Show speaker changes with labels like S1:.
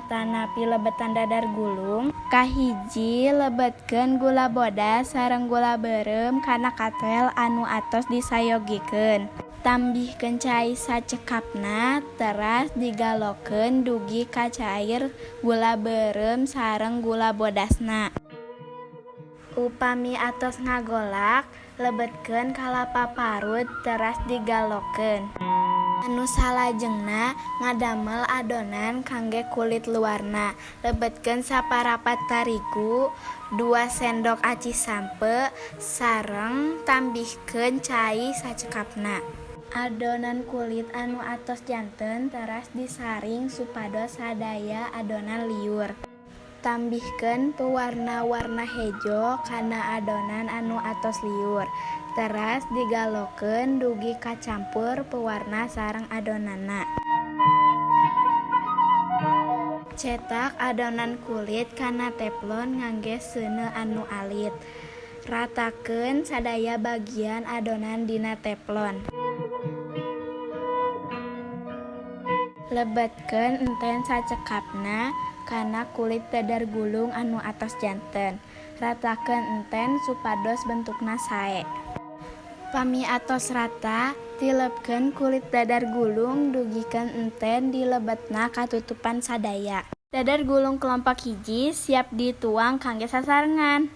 S1: atanapi lebetan dadar gulung. Kahiji, lebetkeun gula bodas sareng gula beureum kana katel anu atos disayogikeun. Tambihkeun cai sacekapna teras digalokeun dugi ka cair gula beureum sareng gula bodasna. Upami atos ngagolak, lebetkeun kalapa parut teras digalokeun. Anu salajengna ngadamel adonan kangge kulit luarna. Lebetkeun saparapat tarigu, 2 sendok aci sampeu, sareng tambihkeun cai sacekapna. Adonan kulit anu atos janten teras disaring supados sadaya adonan liur. Tambihkeun pewarna warna hejo kana adonan anu atos liur, teras digalokeun dugi kacampur pewarna sareng adonanna. Cetak adonan kulit kana teflon ngangge seuneu anu alit. Ratakeun sadaya bagian adonan dina teflon. Lebetkeun enten sacekapna kana kulit dadar gulung anu atos janten. Ratakeun enten supados bentukna sae. Pami atos rata, tilepkeun kulit dadar gulung dugikeun enten di lebetna katutupan sadaya. Dadar gulung kelompok 1 siap dituang kangge sasarengan.